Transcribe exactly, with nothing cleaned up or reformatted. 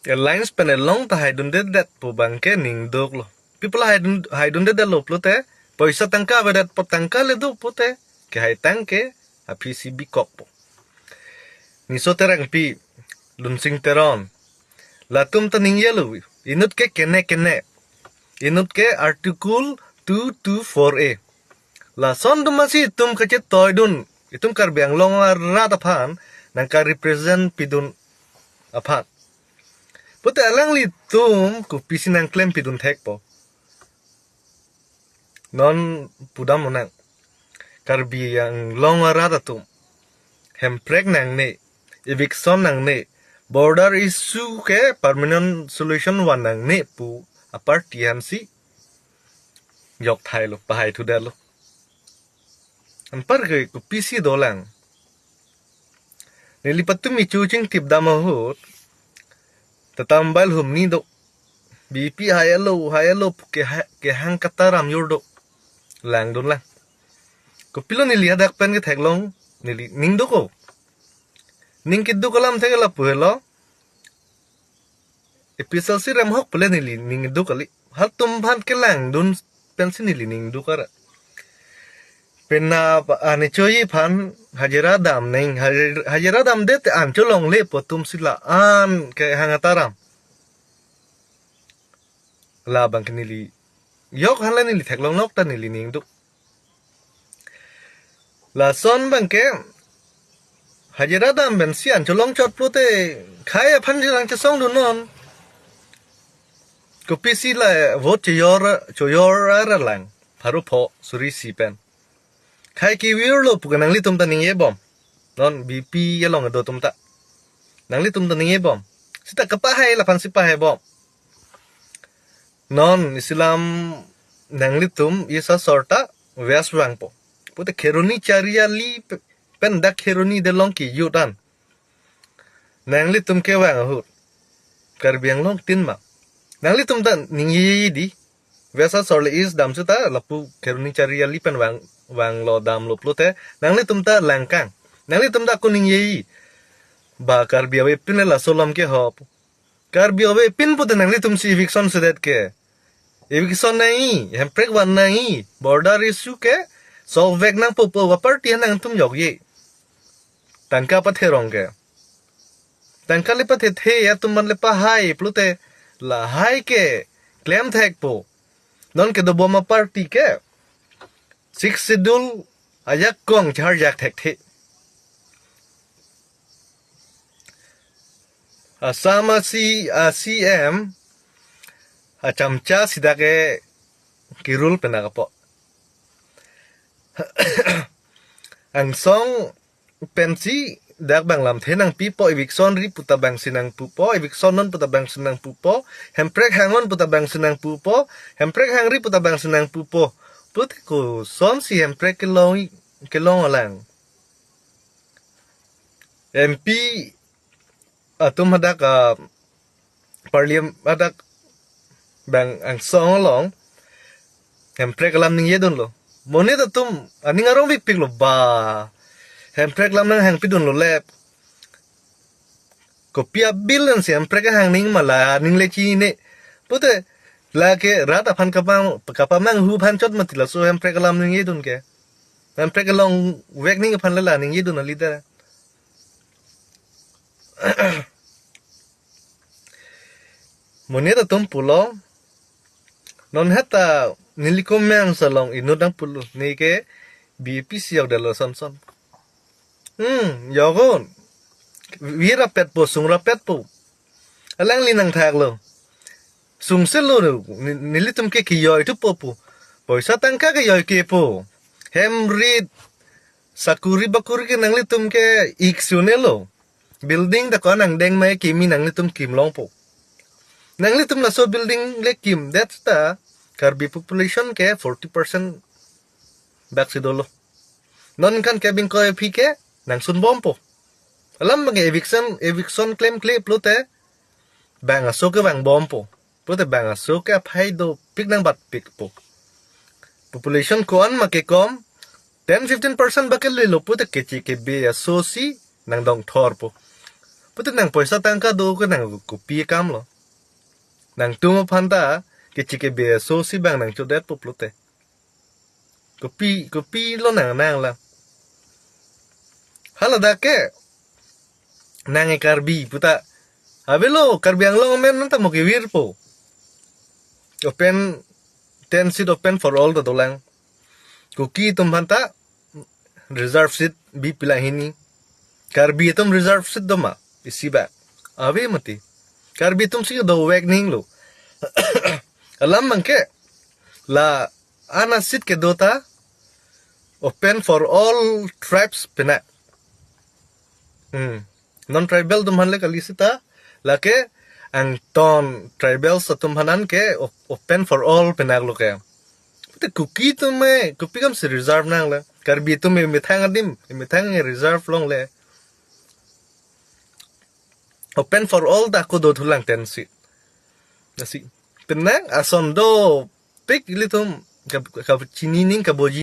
Alliance pen along ta haidundedet pu abangke ningduklo. Pi apot la haidun haidundedetlo pulote, poisa tangka avedet apot tangka le do pulote, kehai tangke aphi si bikokpo. Niso Terangpi, Lunsing Teron, latum ta ningjelo, inut ke kene kene, inut ke Article two two four A. Lason atum asi itum kachetoidun, itum Karbi Anglong arat aphan nangka-represent pidun aphan. Pulote alanglitum kopisi nangklem pidun thekpo? Non pudam unang. Karbi Anglong arat atum, hemprek nangne, eviction nangne, border issue ke permanent solution van nangne pu aparty aphan si jokthailo, pahaithudetlo. Anparke kopisi dolang? Neli patumi chochingtip dam ahut, Tata Mobile humni do, B P hai alo, hai alo pu keha- kehang kataram jor do. Langdunlang. Kopilo neli hadak pen ketheklong, neli ningduk o. Ning keduk alamthe ke lapu helo. A P H L C remhok pule neli ningduk kali. Halatum aphan kelangdun pensi neli ningduk ara. Pena pa- ani choji aphan hajira dam neng, hajir- hajira damdet an cholongle pu atum si la-an kehang kataram. Labangke neli yok aphan la neli theklong nok ta neli ningduk. Lason abangke hajira dam pensi an cholongchot pulote khei aphan si nangchesongdunnon. Kopisi la vote chojor chojor ara lang, pharo pho suri isi pen. Khei kevirlo puke nanglitum ta ningjebom. Non B P along kedo atum ta, nanglitum ta ningjebom. Seta kapahai laphan si pahaibom. Non isilam nanglitum East Assam ta West vangpo. Pulote Kheroni Chariali pe- pen dak Kheroni delong ke youth an, nanglitum kevang ahut Karbi Anglong tin ma? Nanglitum ta ningjeji di. West Assam le East dam seta lapu Kheroni Chariali pen vang vanglo damlo pulote nanglitum ta langkang. Nanglitum ta ako ningjeji? Ba Karbi avepin le laso alam ke hop. Karbi avepin pulote nanglitum si eviction sedet ke. Eviction nangji, hemprek van nangji, border issue ke solve vek nangpo pu aparty aphan nangtum jokji. Tangka patherong ke. Tangka le pathethe, atum aphan le pahai pulote lahai ke klem thekpo. Non kedobom aparty ke Sixth Schedule ajakong charjak thekthe. Assam asi a C M achamcha sida ke kirul penak apo. Angsong pensi dak bang lamthe nangpipo, eviction ri puta bangsi nangpupo, eviction non puta bangsi nangpupo, hemprek hang non puta bangsi nangpupo, hemprek hangri puta bangsi nangpupo. Pulote kosonsi hemprek kelong kelong alang? M P atum hadak, ah, parliament hadak bang angsong along hemprek alam ningjedunlo. Monit atum aning arong pikpiklo ba. Hemprek alam nanghangpidunlo lep. Kopi a-bill ansi hemprek hang ning ma la ning le chine. Pulote lake rat aphan kapang kapamanghu aphan chot mati laso hemprek alam ningjedun ke. Hemprek along vek ning aphan le la ningjedun alida. Monit atum pulo, non heta neli comments along inut nangpulo, neke B P si jokdetlo son son. Hmm, joknon. Vir rapetpo, sung rapetpo. Alangli nangthaklo. Sung selo, ni- nelitum ke kijoithupo pu. Poisa tangka ke joikepo. Hem rit, sakuri bakuri ke nanglitum ke ik sunelo. Building ta ko-an angdeng mai kimi nanglitum kim longpo. Nanglitum laso building le kimdet ta Karbi population ke forty percent baksi dolo. Non kan ke bingkoi aphi ke nangsunbompo. Alam abang eviction, eviction klemkle pulote bang aso ke vangbompo. Pulote bang aso ke aphai dopik nangbatpikpo. Population ko-an ma kekom, ten fifteen percent ba kelelo pulote keche kebe aso si nangdongthorpo. Pute nang poisa tangka do ke nang kopi akam lo. Nangtum aphan ta kechike B S O si bang nang chodet pop lote. Kopi, kopi lo nang nang la. Hala dak ke nang e Karbi puta. Avelo Karbi Anglong amen nang ta mo kevir po. Open, ten seat open for all ta dolang. Kuki atum aphan ta reserve seat bi pilang hini. Karbi atum reserve seat doma isi bak. Ave mati. Karbi atum si dovek ninglo. Alam bangke la ana seat kedo ta open for all tribes pena. Hmm. Non tribal atum aphan le kali sita, lake angton tribals atum aphan an ke op-, open for all penak lo ke. Pute Kuki atum me, kopi kam si reserve nang le. Karbi atum me methang adim, methang reserve longle. Open for all ta ako do thulang ten seat. Lasi. Penang ason dopik ilitum kab-, kab-, chini ning kaboji.